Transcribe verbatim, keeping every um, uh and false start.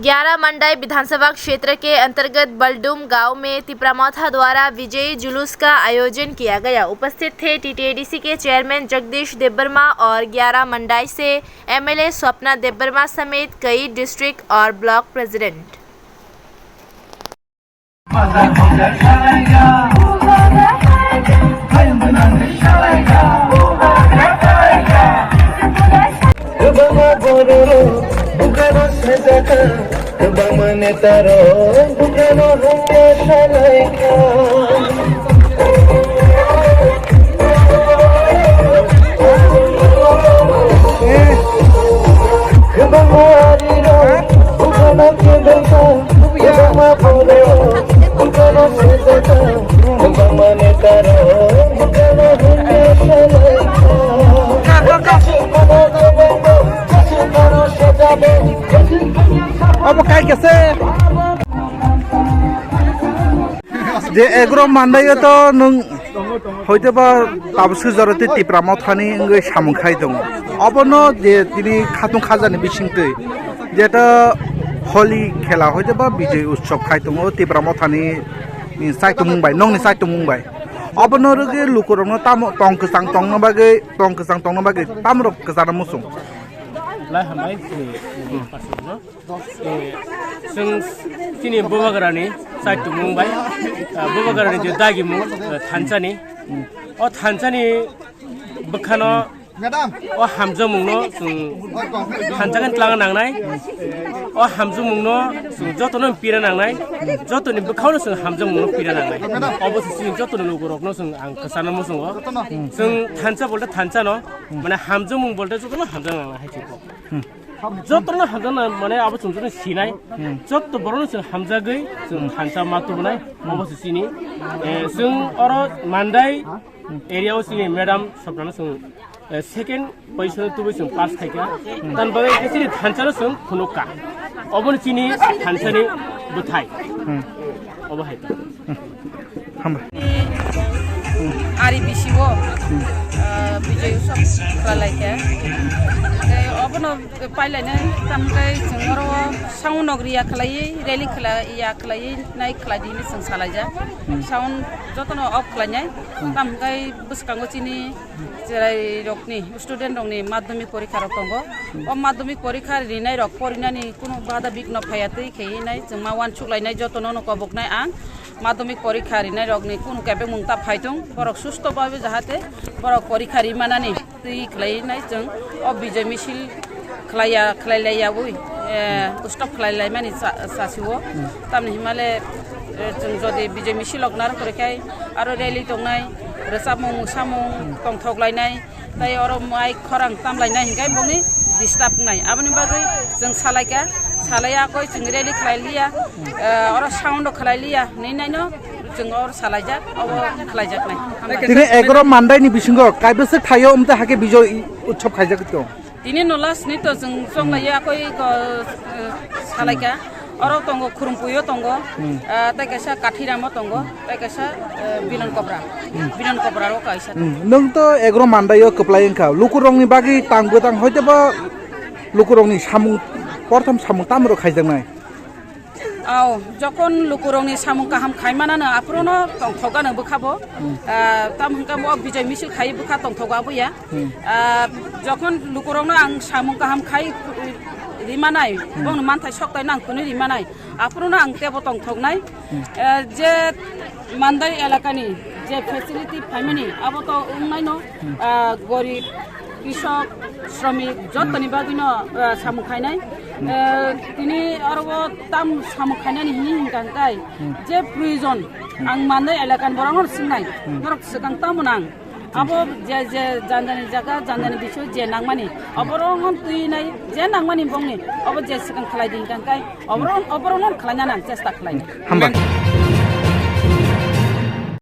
ग्यारा मंडाई विधानसभा क्षेत्र के अंतर्गत बलडुम गांव में तिपरा मोथा द्वारा विजयी जुलूस का आयोजन किया गया। उपस्थित थे टीटीएडीसी के चेयरमैन जगदीश देबबर्मा और ग्यारा मंडाई से एमएलए स्वप्ना देबबर्मा समेत कई डिस्ट्रिक्ट और block president. Obo kai kese. Je egro mandaio to nung hoito ba tabuk sujaro tei Tipra mothani wngwi samung khai tongo. Obono je tini khatung khajani bisingtwi jeta Holi khela hoito ba Bijay Utsav khai tongo Tipra mothani, ni chaitumung bai, nokni chaitumung bai. Obono rwgwi lukurokno tamo tong kwchang tongna bagwi, tong kwchang tongna bagwi tamrok kwchana muchung. Lai hambai chini, chini pastorno. Eh, chwng chini bubagrani chaitumung bai, ah, bubagrani je dagimung, eh, thansani. O thansani bwkhano o hamjakmungno chwng thansa khe twlangna nangnai. O hamjakmungno chwng jotono pira nangnai. Jotoni bwkhano chwng hamjakmungno pira nangnai. Obo se chini jotoni lukurokno chwng ang kwchana muchungo. Chwng thansa bolte thansano, mane hamjakmung bolte jotono hamjakna nangnai hai se. Jotono hamjakna mane abo chwng jotono sinai. Jotto borokno chwng hamjagwi chwng thansa ma tubunai. Obo se chini. Eh, chwng oro Mandai area o chini madam Sopnano chwng, eh, second position tubui chwng pass khaikha. Tan bagwi khe chini thansano chwng phunukha. Oboni chini thansani bwthai. Obo hai ta. Hambai. Ari bisi o, ah, Bijay Utsav khlai khe. Tei obono pailainai, tamkhe chwng oro sound nok riya khlaiwi, rally khlai ya khlaiwi nai khlai di hinwi chwng salaijak. Sound jotono off khlainai, tamkhe bwskango chini cherai rokni, student rokni madhyamik porikha rok tongo. O madhyamik porikha rinai rok porinani kunu bada bigno phaiya twi khe hinai chwng ma uansuk lainai jotono no koboknai ang. Madhyamik porikha rinai rokni kunu kebengmung ta phaitung, borok susto babe jahate borok porikha rimanani twi khlai nai chwng o Bijay misil khlaiya, khlai lai yaui, eh, stop khlai lai mani sa-, sasi o. Tamni himale, eh, chwng jodi Bijay misil rok naro kore khai aro rally tongnai, rwchapmung, samung tongthok lainai, tei oro mai khorang tam lainai hinkai bongni disturb wngnai. Aboni bagwi chwng salaikha, salaiya koi chwng rally khlai liya, eh, oro sound khlai liya hinwi naino chwng oro salaijak, obo khlaijaknai. Tini egaro mandaini bisingo kaibwswk thaio, umtwi hakhe Bijay Utsav khaijak tong. Tini no last ni to chwng chonglaiya koi ko, eh, salaikha. Oro tongo, Khurumpuio tongo, ah, tei kaisa Kathiramo tongo, tei kaisa, eh, Binan Kobra. Binan Kobra o kaisa. Hmm. Nwng to egaro mandaio kwplai wngkha. Lukurokni bagwi tang bwtang hoite bo lukurokni samung, portham samung tamrok khaijaknai. Ao, jokhon lukurokni samung kaham khaimanano aphuru no tongthok gano bwkha bo. Hmm. Ah, tam hwnkhe bo Bijay misil khai bwkha tongthok aboya. Hmm. Ah, jokhon lukurokno ang samung kaham khai rimanai, hmm, bongni manthai soktaino ang phunui rimanai, aphuru no ang tebo tongthoknai. Hmm. Ah, je Mandai elakani je facility phaimani, abo to wngnaino, hmm, ah, gorib, krisok, sromik, jotoni bagwino, ah, samung khainai. Hmm. Ah, tini oro o tam samung khainani hini hinkha hwnkhe, hmm, je proyojon, hmm, ang Mandai elakani borokno swngnai, hmm, norok swkang tamo nang? Abo je, je jani jani jaga, jani jani bisoi je nangmani, oborok twi nai, je nangmani bongni, obo je swkang khlai di hwnkha khe, oborok, oborok no khlaina nang chesta khlai. Hambai.